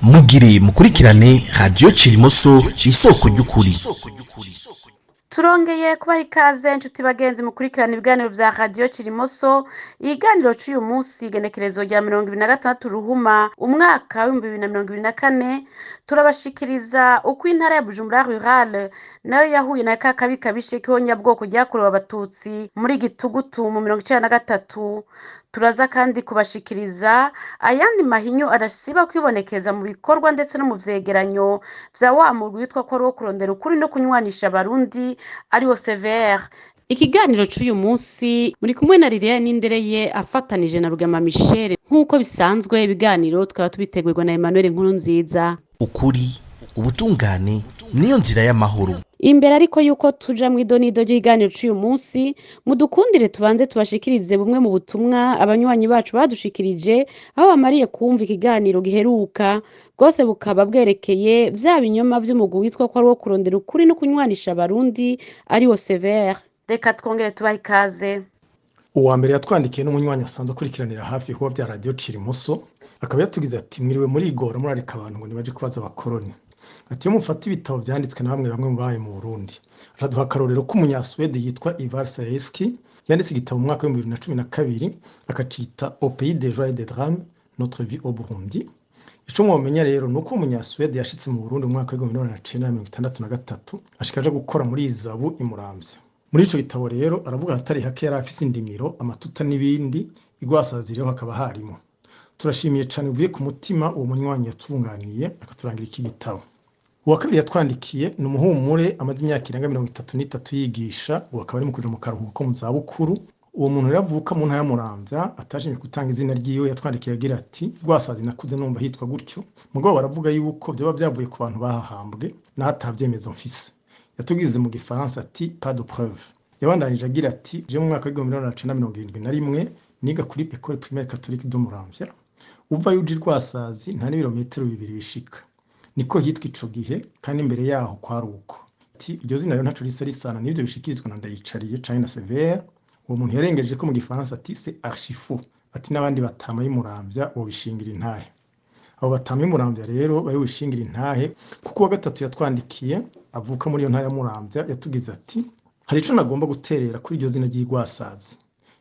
Mugire mukurikirane Radiyo Cirimoso, isoko ry'ukuri. Turongeye kubaha ikaze, inshuti bagenzi mukurikirana ibiganiro vya Radiyo Cirimoso. Ikiganiro c'uyu munsi, igenekerezo rya 26 Ruhuma umwaka w'2024, turabashikiriza uko intara ya Bujumbura Rurale nayo yahuye na ka kabi kabishe k'ihonyabwoko ryakorewe Abatutsi muri Gitugutu mu 93. Turaza kandi kubashikiriza ayandi mahinyu adasiba kwibonekeza mu bikorwa ndetse no mu vyegeranyo vya wa murwi witwa ko ari uwo kurondera ukuri no kunywanisha Abarundi, ariwo CVR. Ikiganiro c'uyu munsi muri kumwe na Liliane Nindereye afatanije na Rugama Michel. Nk'uko bisanzwe, ibiganiro tukaba tubitegurirwa na Emmanuel Nkurunziza. Ukuri, ubutungane niyo nzira y'amahoro. Imbere ariko yuko tuja mw'idonido ry'ikiganiro c'uyu munsi, mudukundire tubanze tubashikirize bumwe mu butumwa abanywanyi bacu badushikirije aho bamariye kumva ikiganiro giheruka, bwose bukaba bwerekeye vya binyoma vy'umugwi witwa ko ari uwo kurondera ukuri no kunywanisha Abarundi, ariwo CVR. Reka twongere tubahe ikaze. Uwa mbere yatwandikiye n'umunywanyi asanzwe akurikiranira hafi ibikorwa bya Radiyo Cirimoso, akaba yatugize ati: "Mwiriwe murigora murarika abantu ngo nibaje kubaza abakoroni." Ati: "Iyo mufata ibitabo byanditswe na bamwe bamwe mu babaye mu Burundi." Araduha akarorero k'umunyasuwede yitwa Ivar Saleski, yanditse igitabo mu mwaka w'2012, akacita "Au pays des joies et des drames, notre vie au Burundi". Ico mwomenya rero ni uko umunyasuwede yashitse mu Burundi mu mwaka w'1963, ashika aja gukora muri ISABU i Muramvya. Muri ico gitabo rero aravuga ahatari hake yari afise indimiro, amatuta n'ibindi, igwasazi rero hakaba harimo. Turashimiye cane uvuye ku mutima uwo munywanyi yatwunganiye akaturangira iki gitabo. Uwa kabiri yatwandikiye ni umuhumure amaze imyaka irenga 33 yigisha, ubu akaba ari mu kuja mu karuhuko mu zabukuru. Uwo muntu rero avuka mu ntara ya Muramvya, atashimye gutanga izina ryiwe, yatwandikiye agira ati: "Rwasazi nakuze numva hitwa gutyo, mugabo baravuga yuko vyoba vyavuye ku bantu bahahambwe, naho atavyemezo mfise." Yatugize mu gifaransa ati: "Pas de preuve." Yabandanije agira ati: "Je mu mwaka w'1971 niga kuri École Primaire Catholique de Muramvya. Uvayo uja i Rwasazi nta n'ibirometero 2 bishika. Niko hitwa ico gihe, kandi imbere yaho kwari uko." Ati: "Iryo zina rero ntaco risa risana n'ivyo bishikirizwa na Ndayicariye canke na CVR." Uwo muntu yarengeje ko mu gifaransa ati: "C'est archi faux." Ati: "N'abandi batama y'i Muramvya bobishingira intahe." Abo batama y'i Muramvya rero bari bushingira intahe, kuko uwa gatatu yatwandikiye avuka muri iyo ntara ya Muramvya. Yatugize ati: "Hari ico nagomba guterera kuri iryo zina ry'Igwasazi.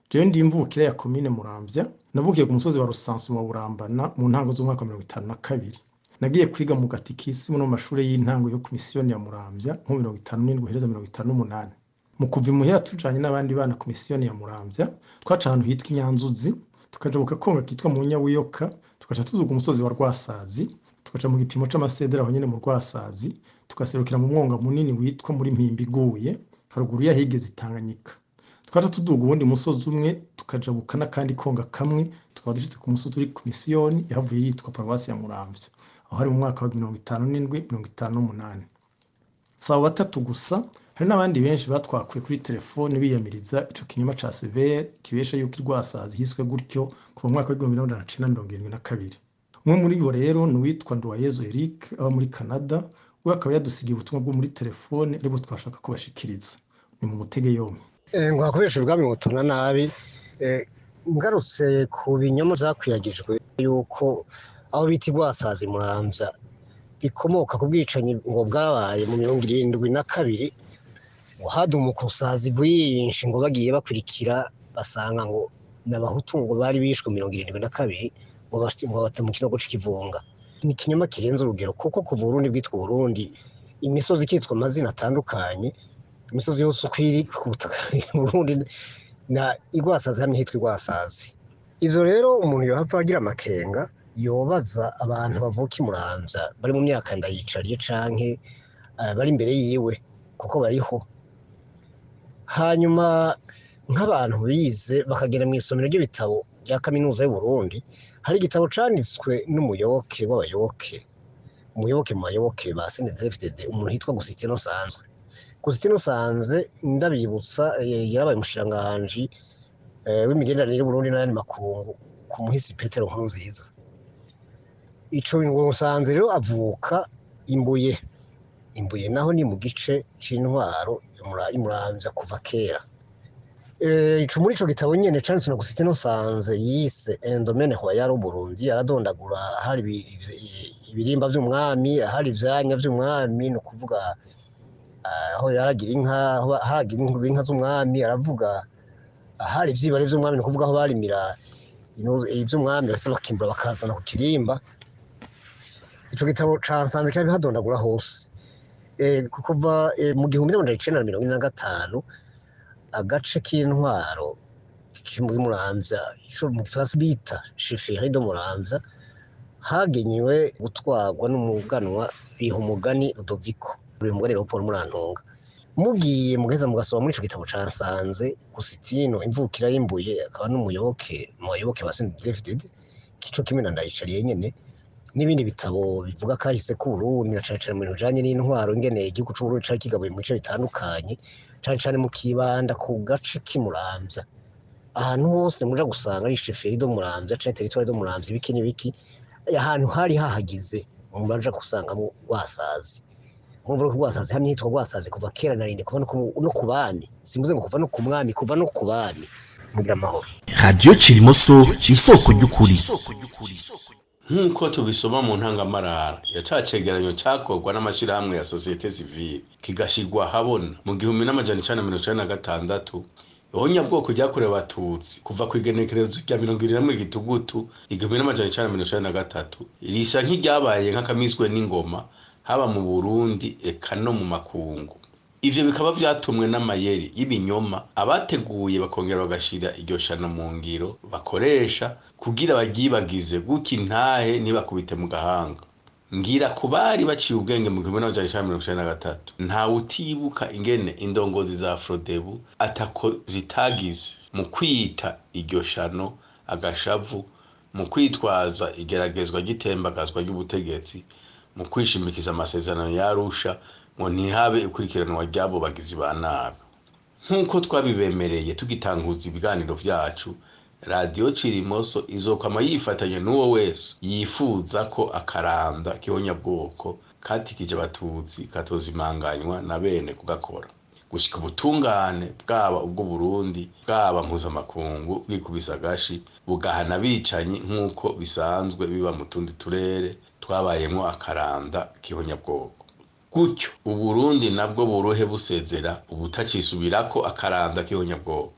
Jewe ndi imvukira ya komine Muramvya, navukiye ku musozi wa Rusansu wa Burambana mu ntango z'umwaka wa 52. Nagiye kwiga mu gatikisimu no mu mashure y'intango yo ku misiyoni ya Muramvya nko 57 guhereza 58. Mu kuva imuhira tujanye n'abandi bana ku misiyoni ya Muramvya, twaca ahantu hitwa Inyanzuzi, tukajabuka konga kitwa mu Nyawiyoka, tugaca tuduga umusozi wa Rwasazi, tugaca mu gipimo c'amasedera aho nyene mu Rwasazi, tugaserukira mu mwonga munini witwa muri Mpimba iguye, haruguru y'ahigeze Tanganyika. Twaca tuduga uwundi musozi umwe, tukajabuka n'akandi konga kamwe, tukaba dushitse ku musozi uri ku misiyoni yahavuye yitwa paruwasi ya Muramvya. Aho hari mu mwaka wa 57, 58. Si abo batatu gusa, hari n'abandi benshi batwakuye kuri telefone biyamiriza ico kinyoma ca CVR kibesha yuko Irwasazi hiswe gutyo kuva mu mwaka w'1972. Umwe muri bo rero ni uwitwa Nduwayezu Eric aba muri Canada, we akaba yadusigiye ubutumwa bwo muri telefone aribwo twashaka kubashikiriza. Ni mu mutege yomwe." Ngo hakoresha ubwami butona nabi. Ngarutse ku binyoma vyakwiragijwe yuko aho bita Igwasazi Muramvya bikomoka ku bwicanyi ngo bwabaye mu 72, ngo hadumuka ubusazi bwinshi, ngo bagiye bakurikira basanga ngo n'Abahutu ngo bari bishwe 72, ngo bata mu kinogo c'ikivunga. Ni ikinyoma kirenze urugero, kuko kuva Uburundi bwitwa Uburundi, imisozi ikitwa amazina atandukanye, imisozi yose uko iri ku butaka Burundi, na Igwasazi hamwe hitwa Igwasazi. Ivyo rero umuntu yohava agira amakenga, yobaza abantu bavuka i Muramvya bari mu myaka Ndayicariye canke bari imbere yiwe, kuko bariho. Hanyuma nk'abantu bize bakagera mw'isomero ry'ibitabo rya kaminuza y'Uburundi, hari igitabo canditswe n'umuyoboke w'abayoboke, umuyoboke mu bayoboke ba CNDD-FDD, umuntu yitwa Gusitino Sanzwe. Gusitino Sanze, ndabibutsa, yarabaye umushikiranganji w'imigenderanire y'Uburundi n'ayandi makungu ku muhisi Petero Nkurunziza. Ico ngo Sanze rero avuka Imbuye. Imbuye naho ni mu gice c'intwaro y'Imuramvya kuva kera. Ico muri ico gitabo nyene canditswe na Gusitino Sanze yise Un domaine royal au Burundi, aradondagura hari ibirimba vy'umwami, ahari ivyanya vy'umwami, ni ukuvuga aho yaragira inka, aho haragira inka z'umwami, aravuga ahari ivyibare vy'umwami, ni ukuvuga aho barimira ivy'umwami bahise bakimbura bakazana ku kirimba. Ico gitabo ca Nsanze kirabihadondagura hose. Kuva mu 1945 agace k'intwaro kiri Muramvya, ico mu gifaransa bita chefferie de Muramvya, hagenywe gutwarwa n'umuganwa Bihumugani Rudoviko, Bihumugani Leopold Murantunga. Mugiye mugaheza mugasoma muri ico gitabo ca Nsanze, Gusitino imvukira y'Imbuye, akaba n'umuyoboke mu bayoboke ba CNDD-FDD, kico kimwe na Ndayicariye nyene, n'ibindi bitabo bivuga kahise k'Uburundi, na cane cane mu bintu bijanye n'intwaro, ingene igihugu c'Uburundi cari kigabuye mu bice bitandukanye, cane cane mu kibanda ku gace k'i Muramvya. Ahantu hose muja gusanga ari chefferie de Muramvya canke territoire de Muramvya, ibiki n'ibiki, ahantu hari hahagize mubaja gusangamwo Rwasazi. Murumva ko Rwasazi hamye hitwa Rwasazi kuva kera na rinde, kuva no ku bami, simvuze ngo kuva no ku mwami, kuva no ku bami. Mugira amahoro. Radio Cirimoso, isoko ry'ukuri. Nk'uko tubisoma mu ntangamarara ya ca cegeranyo cakorwa n'amashirahamwe ya société civile kigashirwa habona mu 1996, ihonyabwoko ryakorewe Abatutsi kuva kw'igenekerezo rya 21 Gitugutu 1993 risa nk'iryabaye nk'akamiswe n'ingoma, haba mu Burundi eka no mu makungu. Ivyo bikaba vyatumwe n'amayeri y'ibinyoma abateguye bakongera bagashira iryo shano mu ngiro bakoresha kugira baryibagize, gutyo intahe ntibakubite mu gahanga. Ngira ku bari baciye ubwenge mu 1993, ntawe utibuka ingene indongozi za Frodebu atako zitagize mu kwita iryo shano agashavu, mu kwitwaza igeragezwa ry'itembagazwa ry'ubutegetsi, mu kwishimikiza amasezerano ya Arusha ngo ntihabe ikurikiranwa ry'abo bagizi ba nabi. Nk'uko twabibemereye tugitanguza ibiganiro vyacu, Radiyo Cirimoso izokwama yifatanya n'uwo wese yifuza ko akaranda k'ihonyabwoko katikije Abatutsi katozimanganywa na bene kugakora, gushika ubutungane bwaba ubw'Uburundi bwaba mpuzamakungu bwikubise agashi bugahana abicanyi, nk'uko bisanzwe biba mu tundi turere twabayemwo akaranda k'ihonyabwoko. Gutyo Uburundi nabwo buruhe busezera ubutacisubirako akaranda k'ihonyabwoko.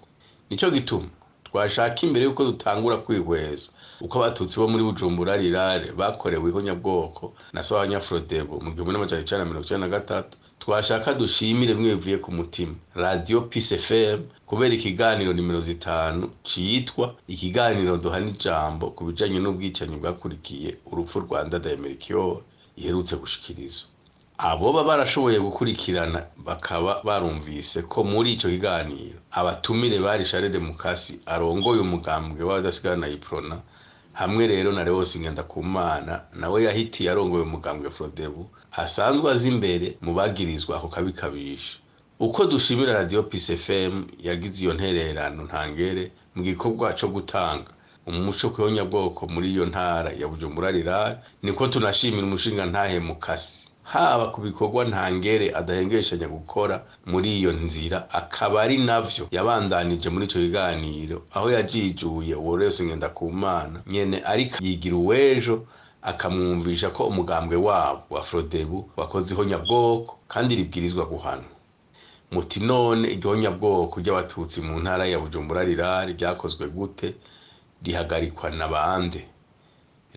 Nico gituma twashaka, imbere yuko dutangura kwihweza uko Abatutsi bo muri Bujumbura Rirare bakorewe ihonyabwoko na Sahwanya-Frodebu mu 1993, twashaka dushimire mwivuye ku mutima Radio Peace FM kubera ikiganiro nimero 5 citwa ikiganiro duhana ijambo ku bijanye n'ubwicanyi bwakurikiye urupfu rwa Ndadaye Melchior iherutse gushikiriza. Aboba barashoboye gukurikirana bakaba barumvise ko muri ico kiganiro abatumire bari Charles Mukasi arongoye umugambwe w'abadasigana Iprona, hamwe rero na Leos Ngendakumana nawe yahitiye arongoye umugambwe Frodebu, asanzwe azi imbere mu bagirizwa ako kabi kabisha. Uko dushimira Radio Peace FM yagize iyo ntererano ntangere mu gikorwa co gutanga umuco kw'ihonyabwoko muri iyo ntara ya Bujumbura Rirare, niko tunashimira umushingantahe Mukasi haba ku bikorwa ntangere adahengeshanya gukora muri iyo nzira, akaba ari navyo yabandanije muri ico kiganiro aho yajijuye uwo Leos Ngendakumana nyene ariko yigira uw'ejo, akamwumvisha ko umugambwe wabo wa Frodebu wakoze ihonyabwoko kandi ribwirizwa guhanwa. Muti none igihonyabwoko ry'Abatutsi mu ntara ya Bujumbura Rirare ryakozwe gute, rihagarikwa na bande?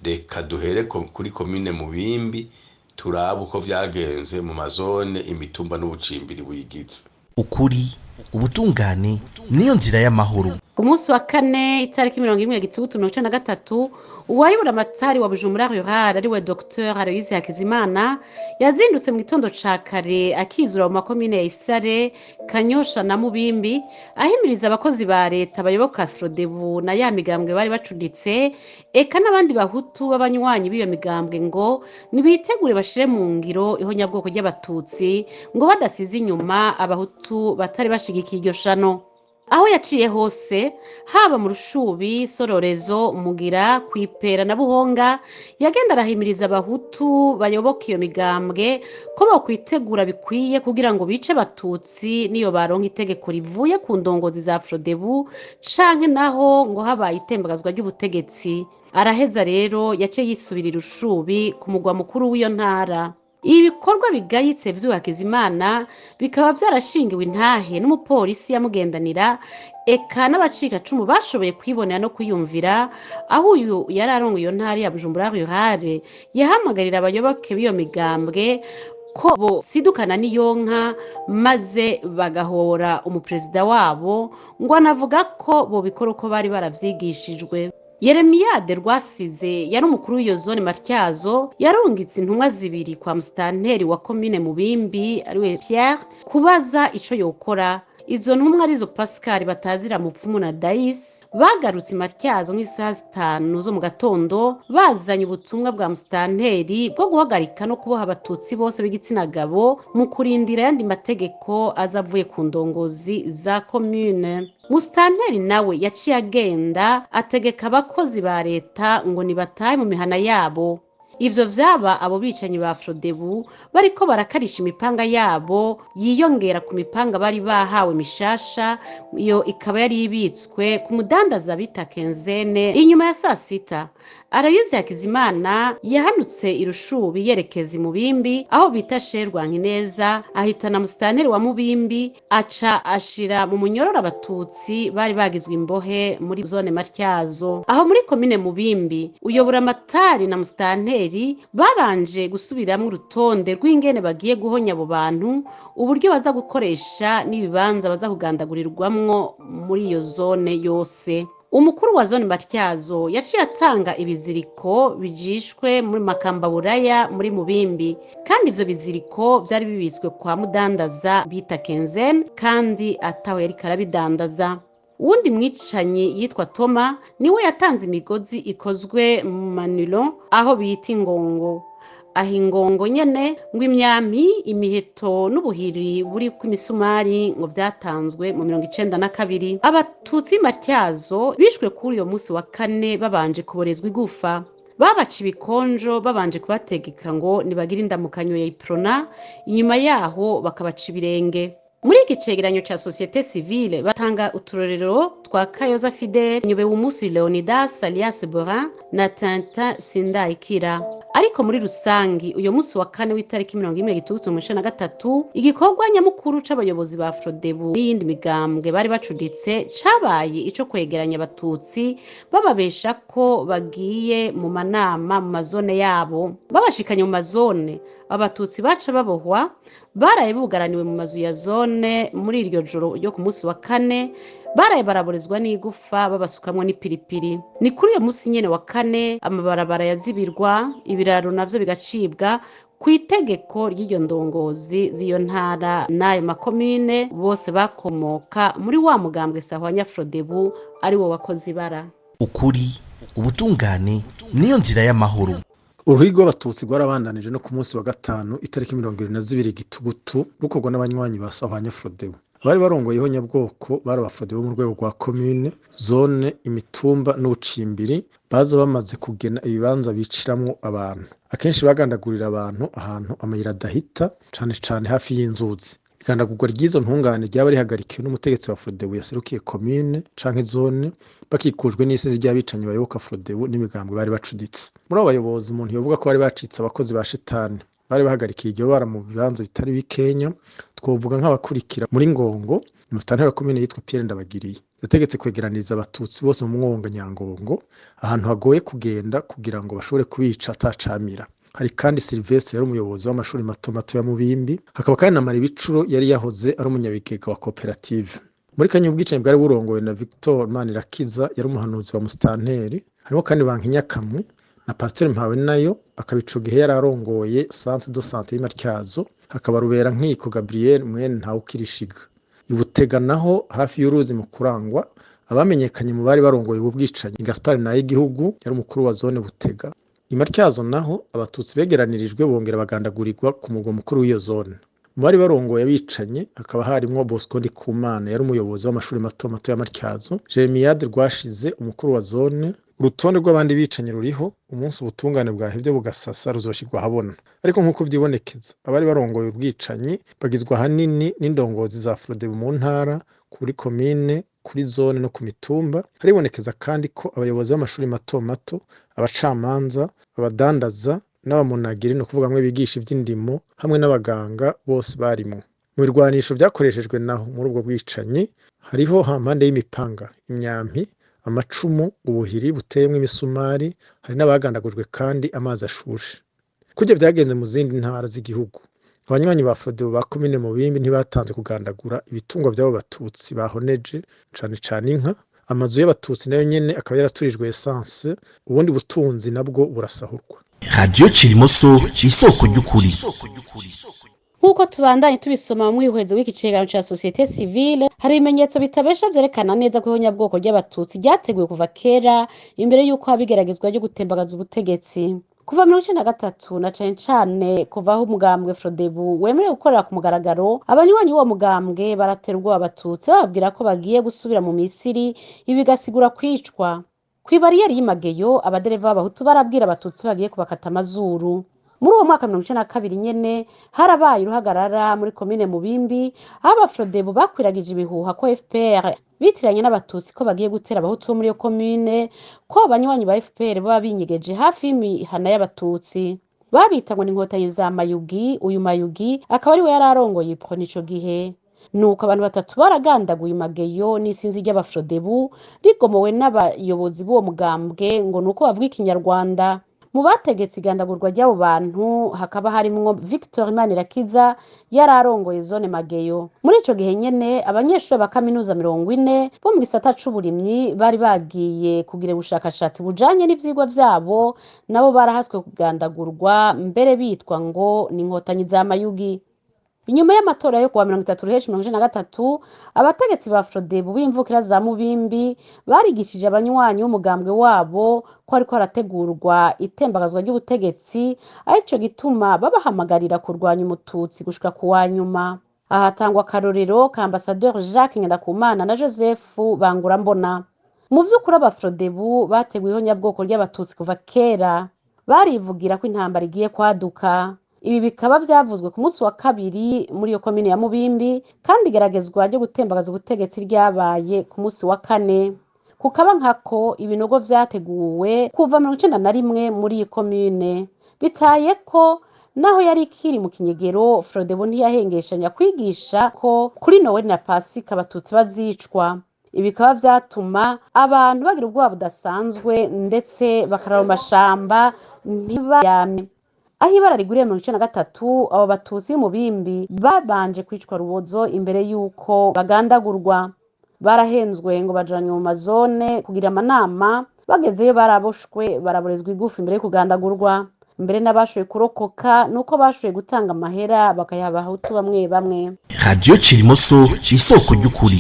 Reka duhere kuri komine Mubimbi, turabe uko vyagenze mu mazone, imitumba n'ubucimbiri buyigize. Ukuri, ubutungane niyo nzira y'amahoro. Ku munsi wa kane, itariki 40 Gitugutu 93, uwari buramatari wa Bujumbura Rural, ariwe Dr Aloyize Hakizimana, yazindutse mu gitondo ca kare akizura mu makomine ya Isare, Kanyosha na Mubimbi, ahimiriza abakozi ba leta bayoboka Frodebu na ya migambwe bari bacuditse, eka n'abandi Bahutu b'abanywanyi b'iyo migambwe, ngo nibitegure bashire mu ngiro ihonyabwoko ry'Abatutsi, ngo badasize inyuma Abahutu batari bashigikiye iryo shano. Aho yaciye hose, haba mu Rushubi, Sororezo, Mugira, Kwipera na Buhonga, yagenda arahimiriza abahutu bayoboka iyo migambwe ko bokwitegura bikwiye kugira ngo bice abatutsi niyo baronka itegeko rivuye ku ndongozi za Frodebu, canke naho ngo habaye itembagazwa ry'ubutegetsi. Araheza rero yaciye yisubirira Rushubi ku mugwa mukuru w'iyo ntara. Ibi bikorwa bigayitse vy'Uwakizimana bikaba vyarashingiwe intahe n'umupolisi yamugendanira, eka n'abacikacumu bashoboye kwibonera no kwiyumvira, aho uyu yari arongoye iyo ntara ya Bujumbura Rurale yahamagarira abayoboke b'iyo migambwe ko bosidukana n'iyonka maze bagahora umuperezida wabo, ngo anavuga ko bobikora uko bari baravyigishijwe. Yeremiyade Rwasize yari umukuru w'iyo zone Matyazo, yarungitse intumwa zibiri kwa musitanteri wa komine Mubimbi ariwe Pierre kubaza ico yokora. Izo ntumwa arizo Pascal Batazira Mupfumu na Dais bagarutse Matyazo nk'isaha 5 zo mu gatondo, bazanye ubutumwa bwa musitanteri bwo guhagarika no kuboha abatutsi bose b'igitsina gabo mu kurindira ayandi mategeko aza avuye ku ndongozi za komune. Musitanteri nawe yaciye agenda ategeka abakozi ba leta ngo nibatahe mu mihana yabo. Ivyo vyaba abo bicanyi ba Frodebu bariko barakarisha imipanga yabo yiyongera ku mipanga bari bahawe mishasha, iyo ikaba yari ibitswe ku mudandaza bita Kenzene. Inyuma ya saa sita Aloyizi Hakizimana yahanutse Irushubi yerekeza i Mubimbi aho bita Sherwankineza, ahitana musitanteri wa Mubimbi, aca ashira mu munyororo abatutsi bari bagizwe imbohe muri zone Matyazo. Aho muri komine Mubimbi uyobora amatari na musitanteri babanje gusubiramwo urutonde rw'ingene bagiye guhonya abo bantu, uburyo baza gukoresha n'ibibanza baza kugandagurirwamwo muri iyo zone yose. Umukuru wa zone Matyazo yaciye atanga ibiziriko bijishwe muri Makambaburaya muri Mubimbi, kandi ivyo biziriko vyari bibitswe kwa mudandaza bita Kenzen, kandi atawe yariko arabidandaza. Uwundi mwicanyi yitwa Toma niwe yatanze imigozi ikozwe mu manilo aho bita ingongo. Aho ingongo nyene ngo imyampi, imiheto n'ubuhiri buri kw'imisumari ngo vyatanzwe mu 92. Abatutsi b'Imatyazo bishwe kuri uyo musi wa kane babanje kuborezwa igufa. Babaca ibikonjo babanje kubategeka ngo nibagire indamukanyo ya Iprona, inyuma yaho bakabaca ibirenge. Muri iki cegeranyo ca Societe Civile batanga uturorero twa Kayoza Fidel, Nyobewumusi Leonidas alias Borin na Tintin Sindayikira. Ariko muri rusangi uyo musi wa kane w'itariki 41 Gitugutu 1993, igikorwa nyamukuru c'abayobozi ba Frodebu n'iyindi migambwe bari bacuditse cabaye ico kwegeranya abatutsi bababesha ko bagiye mu manama mu mazone yabo. Babashikanye mu mazone, abatutsi baca babohwa, baraye bugaraniwe mu mazu ya zone muri iryo joro ryo ku musi wa kane, baraye baraborezwa n'igufa babasukamwo n'ipiripiri. Ni kuri uyo musi nyene wa kane amabarabara yazibirwa, ibiraro navyo bigacibwa ku itegeko ry'iyo ndongozi z'iyo ntara n'ayo makomine, bose bakomoka muri wa mugambwe Sahwanya Frodebu ari wo wakoze ibara. Ukuri, ubutungane niyo nzira y'amahoro. Uruhigo rw'abatutsi rwarabandanije no ku munsi wa gatanu itariki 22 Gitugutu, rukorwa n'abanywanyi ba Sahwanya Frodebu. Abari barongoye ihonyabwoko bari abafrodebu mu rwego rwa komine, zone, imitumba n'ubucimbiri, baza bamaze kugena ibibanza biciramwo abantu. Akenshi bagandagurira abantu ahantu amayira adahita, cane cane hafi y'inzuzi. Igandagurwa ry'izo ntungane ryaba rihagarikiwe n'umutegetsi wa Frodebu yaserukiye komine canke zone, bakikujwe n'isinzi ry'abicanyi bayoboka Frodebu n'imigambwe bari bacuditse. Muri abo bayobozi umuntu yovuga ko bari bacitse abakozi ba shitani, bari bahagarikiye iryo bara mu bibanza bitari bikenya. Twovuga nk'abakurikira: muri Ngongo, umusitanteri wa komine yitwa Pierre Ndabagiriye yategetse kwegeraniriza abatutsi bose mu mwonga Nyangongo, ahantu hagoye kugenda kugira ngo bashobore kubica atacamira. Hari kandi Sylvestre yari umuyobozi w'amashuri mato mato ya Mubimbi, hakaba kandi na Maribicuro yari yahoze ari umunyabigega wa koperative. Muri Kenya ubwicanyi bwari burongowe na Victor Manirakiza yari umuhanuzi wa musitanteri, harimo kandi Bankinyakamwe na Pasteur Mpawenayo akaba ico gihe yari arongoye centre de santé y'Imatyazo, hakaba Rubera Nkiko Gabriel mwene Ntawukirishiga. I Butega naho hafi y'uruzi mu Kurangwa, abamenyekanye mu bari barongoye ubu bwicanyi Gaspard Nayigihugu yari umukuru wa zone Butega. I Matyazo naho abatutsi begeranirijwe bongera bagandagurirwa ku mugwa mukuru w'iyo zone. Mu bari barongoye abicanyi hakaba harimwo Bosco Ndikumana yari umuyobozi w'amashuri mato mato ya Matyazo, Jeremiyade Rwashize umukuru wa zone. Urutonde rw'abandi bicanyi ruriho, umunsi ubutungane bwahevye bugasasa ruzoshirwa ahabona. Ariko nk'uko vyibonekeza, abari barongoye ubwicanyi bagizwe ahanini n'indongozi za Frodebu mu ntara, kuri komine, kuri zone no ku mitumba. Haribonekeza kandi ko abayobozi b'amashuri mato mato, abacamanza, abadandaza n'abamunagiri, ni ukuvuga bamwe bigisha ivy'indimo, hamwe n'abaganga bose barimwo. Mu birwanisho vyakoreshejwe naho muri ubwo bwicanyi hariho hampande y'imipanga, imyampi, amacumu, ubuhiri buteyemwo imisumari, hari n'abagandagujwe kandi amazi ashushe. Kurya vyagenze mu zindi ntara z'igihugu, abanywanyi ba Frodebu ba komine Mubimbi ntibatanze kugandagura ibitungwa vy'abo batutsi bahoneje, cane cane inka. Amazu y'abatutsi nayo nyene akaba yaraturijwe essence, ubundi butunzi nabwo burasahurwa. Radio Cirimoso, isoko ry'ukuri. Nk'uko tubandanye tubisoma mu mwihwezo w'iki cegeranyo ca société civile, hari ibimenyetso bitabesha vyerekana neza ko ihonyabwoko ry'abatutsi ryateguwe kuva kera imbere y'uko haba igeragezwa ryo gutembagaza ubutegetsi. Kuva 93 na cane cane kuva aho umugambwe Frodebu wemerewe gukorera ku mugaragaro, abanywanyi b'uwo mugambwe baratera ubwoba abatutsi bababwira ko bagiye gusubira mu Misiri, ibi bigasigura kwicwa. Kw'ibariyeri y'i Mageyo, abadereva b'abahutu barabwira abatutsi bagiye kubakata amazuru. Muri uwo mwaka 92 nyene harabaye uruhagarara muri komine Mubimbi, aho abafrodebu bakwiragije ibihuha ko FPR bitiranye n'abatutsi ko bagiye gutera abahutu bo muri iyo komine, ko abanywanyi ba FPR baba binyegeje hafi y'imihana y'abatutsi. Babita ngo ni inkotanyi za Mayugi, uyu Mayugi akaba ariwe yari arongoye Uprona ico gihe. Nuko abantu batatu baragandaguye Mageyo n'isinzi ry'abafrodebu rigomowe n'abayobozi b'uwo mugambwe ngo nuko bavuga ikinyarwanda. Mu bategetse igandagurwa ry'abo bantu hakaba harimwo Victor Imanirakiza yari arongoye zone Mageyo. Muri ico gihe nyene abanyeshure ba kaminuza 40 bo mu gisata c'uburimyi bari bagiye kugira ubushakashatsi bujanye n'ivyigwa vyabo, nabo barahatswe kugandagurwa mbere bitwa ngo ni inkotanyi za Mayugi. Inyuma y'amatora yo kuwa 30 Ruheshi 93, abategetsi ba Frodebu b'imvukira za Mubimbi barigishije abanywanyi b'umugambwe wabo ko hariko harategurwa itembagazwa ry'ubutegetsi, arico gituma babahamagarira kurwanya umututsi gushika ku wa nyuma. Aha hatangwa akarorero ka Ambasaderi Jacques Ngendakumana na Joseph Bangurambona. Mu vy'ukuri abafrodebu bateguye ihonyabwoko ry'abatutsi kuva kera, barivugira ko intambara igiye kwaduka. Ibi bikaba vyavuzwe ku munsi wa kabiri muri iyo komine ya Mubimbi, kandi igeragezwa ryo gutembagaza ubutegetsi ryabaye ku munsi wa kane. Kukaba nkako ibinogo vyateguwe kuva 91 muri iyi komine. Bitaye ko naho yari ikiri mu kinyegero, Frodebu ntiyahengeshanya kwigisha ko kuri Noweli na Pasika abatutsi bazicwa. Ibi bikaba vyatuma abantu bagira ubwoba budasanzwe ndetse bakarara mu mashamba ntibayame. Aho ibara riguriye 93, abo batutsi b'Umubimbi babanje kwicwa rubozo imbere y'uko bagandagurwa. Barahenzwe ngo bajanywe mu mazone kugira amanama, bagezeyo baraboshwe baraborezwa igufa imbere yo kugandagurwa. Mbere n'abashoboye kurokoka nuko bashoboye gutanga amahera bakayaha abahutu bamwe bamwe. Radio Cirimoso, isoko ry'ukuri.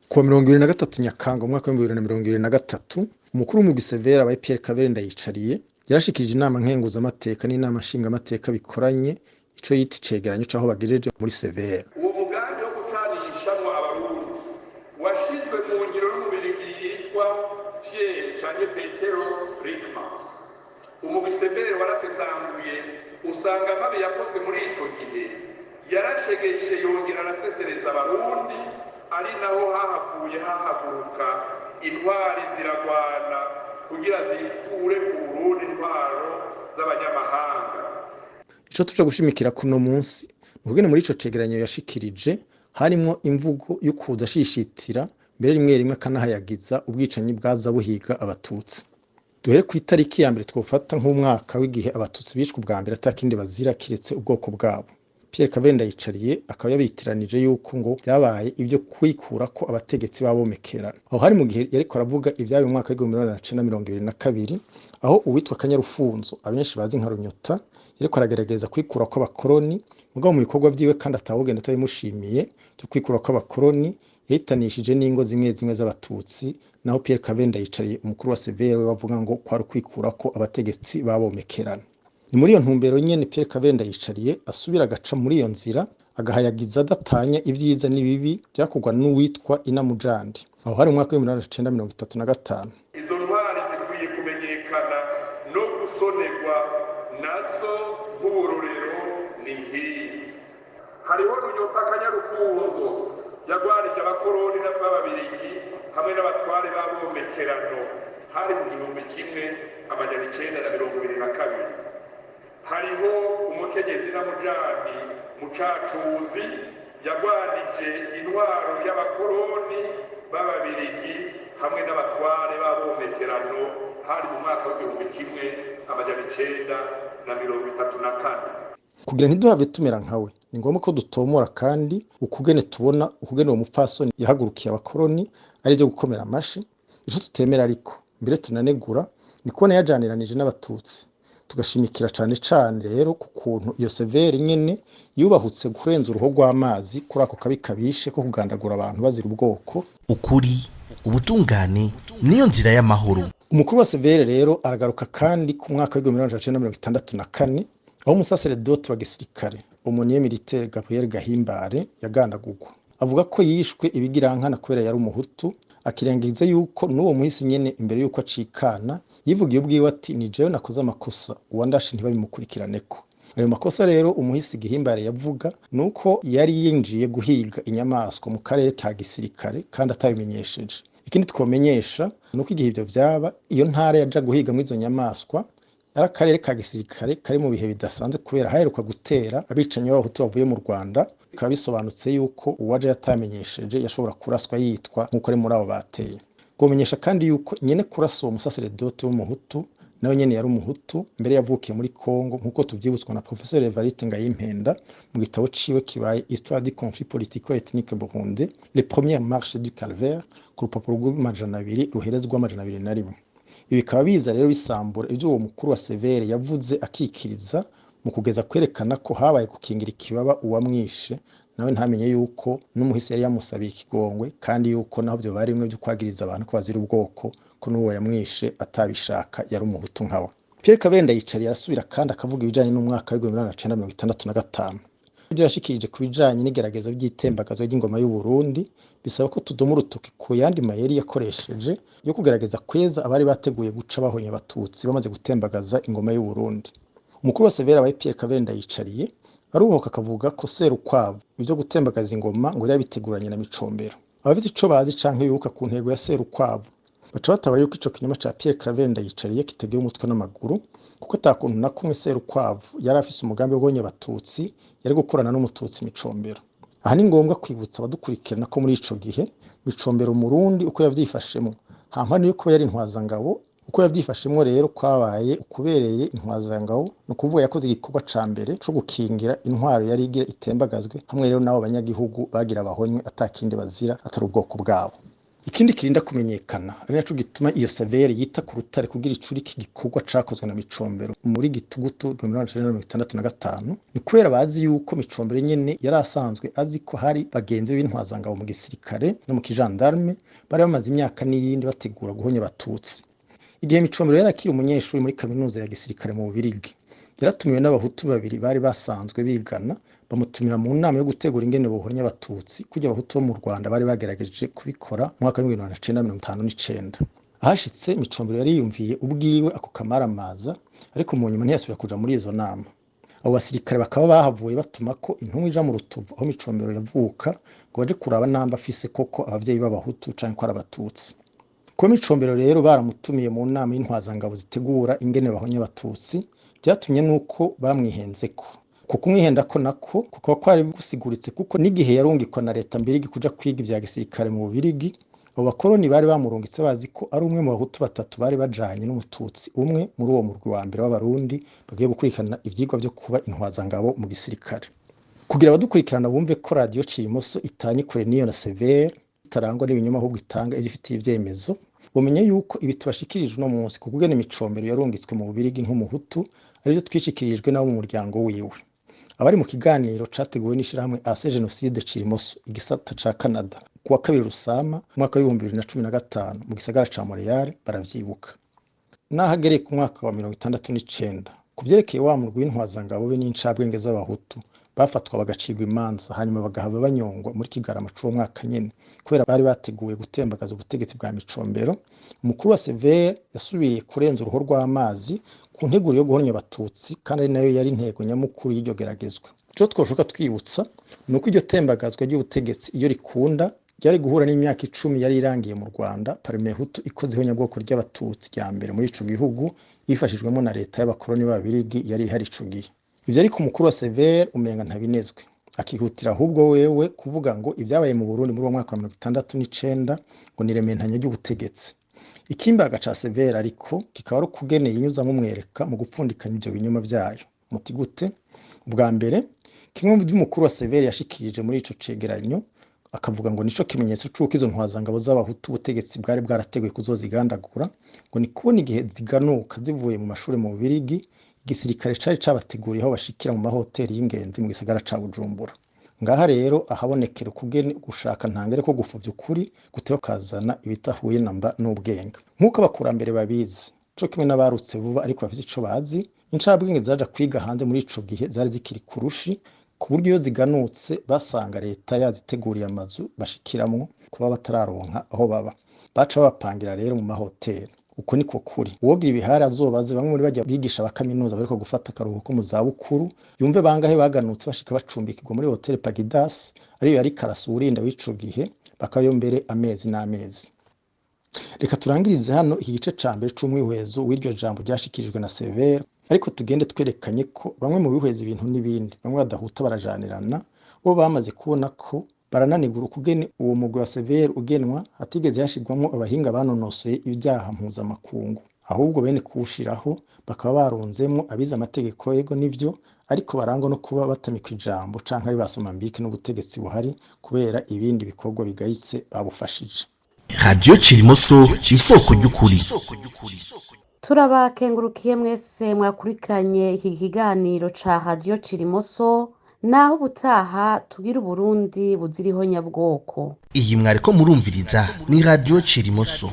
Kuwa 23 Nyakanga umwaka wa 2023, umukuru w'umugwi Severa abaye Pierre Kabere Ndayicariye yarashikirije inama nkenguzamateka n'inama nshingamateka bikoranye ico yita icegeranyo c'aho bagejeje muri Severa. Uwo mugambi wo gucanishamwo abarundi washizwe mu ngiro n'umubirigi yitwa Pierre canke Petero Rickmans. Umugwi Severe warasesanguye usanga amabi yakozwe muri ico gihe yarashegeshe yongera arasesereza abarundi, ari naho hahavuye hahaguruka intwari ziragwana kugira zikure ku Burundi intwaro z'abanyamahanga. Ico tuja gushimikira kuno munsi ni ukugene muri ico cegeranyo yashikirije harimwo imvugo y'ukuza ashishitira mbere rimwe rimwe akanahayagiza ubwicanyi bwaza buhiga abatutsi. Duhere ku itariki ya mbere twofata nk'umwaka w'igihe abatutsi bishwe ubwa mbere atakindi bazira kiretse ubwoko bwabo. Pierre Kabere Ndayicariye akaba yabitiranije yuko ngo byabaye ibyo kwikura ko abategetsi babomekerana. Aho hari mu gihe yariko aravuga ibyabaye mu mwaka wa 1922, aho uwitwa Kanyarufunzo abenshi bazi nka Runyota yariko aragerageza kwikura ko abakoroni, mugabo mu bikorwa vyiwe kandi atawugenda atabimushimiye byo kwikura ko abakoroni yahitanishije n'ingo zimwe zimwe z'abatutsi. Naho Pierre Kabere Ndayicariye umukuru wa Severe we bavuga ngo kwari ukwikura ko abategetsi babomekerana. Ni muri iyo ntumbero nyene Pierre Claver Ndayicariye asubira agaca muri iyo nzira, agahayagiza adatanya ivyiza n'ibibi vyakorwa n'uwitwa Inamujandi. Aho hari mu mwaka w'1935. Izo ntwari zikwiye kumenyekana no gusonerwa nazo nk'uburorero ni nk'izi. Hariho Runyota Kanyarufunzo yagwanije abakoroni b'Ababirigi hamwe n'abatware b'abomekerano, hari mu 1922. Hariho umukenyezi Namujani Mucacuzi yagwanije intwaro y'abakoroni b'Ababirigi hamwe n'abatware b'abomekerano, hari mu mwaka w'1934. Kugira ntiduhave tumera nkawe, ni ngombwa ko dutomora kandi ukugene tubona ukugene uwo mupfasoni yahagurukiye abakoroni ari byo gukomera amashi. Ico tutemera ariko mbere tunanegura ni kubona yajaniranije n'Abatutsi, tugashimikira cane cane rero ku kuntu iyo severe nyene yubahutse kurenza uruho rw'amazi kuri ako kabi kabishe ko kugandagura abantu bazira ubwoko. Ukuri, ubutungane niyo nzira y'amahoro. Umukuru wa severe rero aragaruka kandi ku mwaka w'1964, aho umusaseredoti wa gisirikare aumônier militaire Gabriel Gahimbare yagandagurwa. Avuga ko yishwe ibigirankana kubera yari umuhutu, akirengagiza yuko n'uwo muhisi nyene imbere yuko acikana yivugiye ubwiwe ati: "Ni jewe nakoze amakosa, uwandashe ntibabimukurikiraneko." Ayo makosa rero umuhisi Gihimbare yavuga nuko yari yinjiye guhiga inyamaswa mu karere ka gisirikare kandi atabimenyesheje. Ikindi twomenyesha nuko igihe ivyo vyaba, iyo ntara yaja guhigamwo izo nyamaswa yari akarere ka gisirikare kari mu bihe bidasanzwe, kubera haheruka gutera abicanyi b'Abahutu bavuye mu Rwanda. Bikaba bisobanutse yuko uwaje yatamenyesheje yashobora kuraswa yitwa nk'uko ari muri abo bateye. Bwomenyesha kandi yuko nyene kurasa uwo musaseredoti w'umuhutu nawe nyene yari umuhutu, mbere yavukiye muri Congo, nk'uko tuvyibutswa na Professeur Evariste Ngayimpenda mu gitabo ciwe kibaye Histoire du conflit politico-ethnique burundais, les premières marches du calvaire, ku rupapuro rw'amajana 2 ruherezwa 201. Ibi bikaba biza rero bisambura ivyo uwo mukuru wa severe yavuze akikiriza mu kugeza kwerekana ko habaye gukingira ikibaba uwamwishe, nawe ntamenye yuko n'umuhisi yari yamusabiye ikigongwe, kandi yuko naho vyo bari bimwe vyo kwagiriza abantu ko bazira ubwoko, ko n'uwo yamwishe atabishaka yari umuhutu nkawe. Pierre Claver Ndayicariye arasubira kandi akavuga ibijanye n'umwaka w'1965. Ibyo yashikirije ku bijanye n'igeragezo ry'itembagazo ry'ingoma y'u Burundi bisaba ko tudoma urutoki ku yandi mayeri yakoresheje yo kugerageza kweza abari bateguye guca bahonya Abatutsi bamaze gutembagaza ingoma y'u Burundi. Umukuru wa Severa abaye Pierre Claver Ndayicariye aruhuka akavuga ko Serukwavu ibyo gutembagaza ingoma ngo yari yabiteguranye na Micombero. Abafite ico bazi canke bibuka ku ntego ya Serukwavu baca batabara yuko ico kinyoma ca Pierre Claver Ndayicariye kitagira umutwe n'amaguru, kuko ata kuntu na kumwe Serukwavu yari afise umugambi wo guhonya Abatutsi yari gukorana n'umututsi Micombero. Aha ni ngombwa kwibutsa abadukurikirana ko muri ico gihe Micombero Umurundi uko yavyifashemwo, hampande yuko yari intwazangabo, uko yavyifashemwo rero kwabaye ukubereye intwazangabo, ni ukuvuga yakoze igikorwa ca mbere co gukingira intwaro yari igira itembagazwe, hamwe rero n'abo banyagihugu bagira abahonywe atakindi bazira atari ubwoko bwabo. Ikindi kirinda kumenyekana ari naco gituma iyo severe yita ku rutare kugira icuri iki gikorwa cakozwe na Micombero muri gitugutu 1965, ni kubera bazi yuko Micombero nyene yari asanzwe azi ko hari bagenzi be b'intwazangabo mu gisirikare no mu kijandarme bari bamaze imyaka n'iyindi bategura guhonya Abatutsi. Igihe Micombero yari akiri umunyeshuri muri kaminuza ya gisirikare mu Bubirigi, yaratumiwe n'abahutu babiri bari basanzwe bigana, bamutumira mu nama yo gutegura ingene bohonya Abatutsi kurya abahutu bo mu Rwanda bari bagerageje kubikora mu mwaka w'1959. Ahashitse Micombero yari yiyumviye ubwiwe ako kamaramaza, ariko mu nyuma ntiyasubira kuja muri izo nama. Abo basirikare bakaba bahavuye batuma ko intumwa ija mu Rutovu aho Micombero yavuka ngo baje kuraba namba afise koko abavyeyi b'abahutu canke ko ari Abatutsi. Kuba Micombero rero baramutumiye mu nama y'intwazangabo zitegura ingene bahonya Abatutsi vyatumye nuko bamwihenzeko. Ku kumwihendako nako kukaba kwari gusiguritse, kuko n'igihe yarungikwa na leta mbirigi kuja kwiga ivya gisirikare mu Bubirigi, abo bakoroni bari bamurungitse bazi ko ari umwe mu bahutu batatu bari bajanye n'umututsi umwe muri uwo murwi wa mbere w'Abarundi bagiye gukurikirana ivyigwa vyo kuba intwazangabo mu gisirikare. Kugira abadukurikirana bumve ko radiyo Cirimoso itanye kure n'iyo na severe, itarangwa n'ibinyoma ahubwo itanga ivyo ifitiye ivyemezo, bumenye yuko ibi tubashikirije uno munsi ku kugena Micombero yarungitswe mu Bubirigi nk'umuhutu arivyo twishikirijwe n'abo mu muryango wiwe. Abari mu kiganiro categuwe n'ishirahamwe AC Genocide Cirimoso igisata ca Canada ku wa kabiri Rusama umwaka w'2015 mu gisagara ca Montreal baravyibuka. Naho agereye ku mwaka wa 69 Ku vyerekeye wa murwi w'intwazangabo be n'incabwenge z'abahutu bafatwa bagacirwa imanza hanyuma bagahava banyongwa muri Kigarama c'uwo mwaka nyene kubera bari bateguye gutembagaza ubutegetsi bwa Micombero, umukuru wa Severe yasubiriye kurenza uruhu rw'amazi ku nteguro yo guhonya abatutsi, kandi ari nayo yari intego nyamukuru y'iryo geragezwa. Ico twoshoka twibutsa ni uko iryo tembagazwa ry'ubutegetsi iyo rikunda ryari guhura n'imyaka 10 yari irangiye mu Rwanda Parmehutu ikoze ihonyabwoko ry'abatutsi rya mbere muri ico gihugu yifashijwemo na leta y'abakoloni b'Ababirigi yari ihari ico gihe. Ivyo ariko umukuru wa Severe umenga ntabinezwe, akihutira ahubwo wewe kuvuga ngo ivyabaye mu Burundi muri uwo mwaka wa 1969 ngo ni irementanya ry'ubutegetsi. Ikimbaga ca Severe ariko kikaba ari ukugene yinyuzamwo umwereka mu gupfundikanya ivyo binyoma vyayo. Muti gute? Ubwa mbere, kimwe mu vy'umukuru wa Severe yashikirije muri ico cegeranyo akavuga ngo nico kimenyetso c'uko izo ntwazangabo z'abahutu ubutegetsi bwari bwarateguye kuzozigandagura, ngo ni kubona igihe ziganuka zivuye mu mashuri mu Bubirigi, igisirikare cari cabateguriye aho bashikira mu mahoteli y'ingenzi mu gisagara ca Bujumbura. Ngaha rero ahabonekera ukugene gushaka ntangere ko gupfuvya ukuri guteba kukazana ibitahuye namba n'ubwenge. Nk'uko abakurambere babizi, co kimwe n'abarutse vuba ariko bafise ico bazi, incabwenge zaja kwiga hanze muri ico gihe zari zikiri kurushi, ku buryo iyo ziganutse basanga leta yaziteguriye amazu bashikiramwo kuba batararonka aho baba. Baca babapangira rero mu mahoteli. Uko niko kuri. Uwogira ibihari azobaze bamwe muri barya bigisha ba kaminuza bariko gufata akaruhuko mu zabukuru, yumve bangahe baganutse bashika bacumbikirwa muri hoteli Pagidas, ariyo yari Karasi uwurinda w'ico gihe, bakabayo mbere amezi n'amezi. Reka turangirize hano iki gice ca mbere c'umwihwezo w'iryo jambo ryashikirijwe na Severe, ariko tugende twerekanye ko bamwe mu bihweza ibintu n'ibindi, bamwe badahuta barajanirana, bo bamaze kubona ko barananigura ukugene uwo mugwi wa Severe ugenwa hatigeze hashirwamwo abahinga banonosoye ibyaha mpuzamakungu, ahubwo bene kuwushiraho bakaba barunzemwo abize amategeko yego nivyo, ariko barangwa no kuba batamika ijambo canke ari basoma mbike n'ubutegetsi buhari kubera ibindi bikorwa bigayitse babufashije. Radio Cirimoso, isoko ry'ukuri. Turabakengurukiye mwese mwakurikiranye iki kiganiro ca Radio Cirimoso, naho ubutaha tugira Uburundi buzira ihonyabwoko. Iyi mwariko murumviriza ni Radio Cirimoso.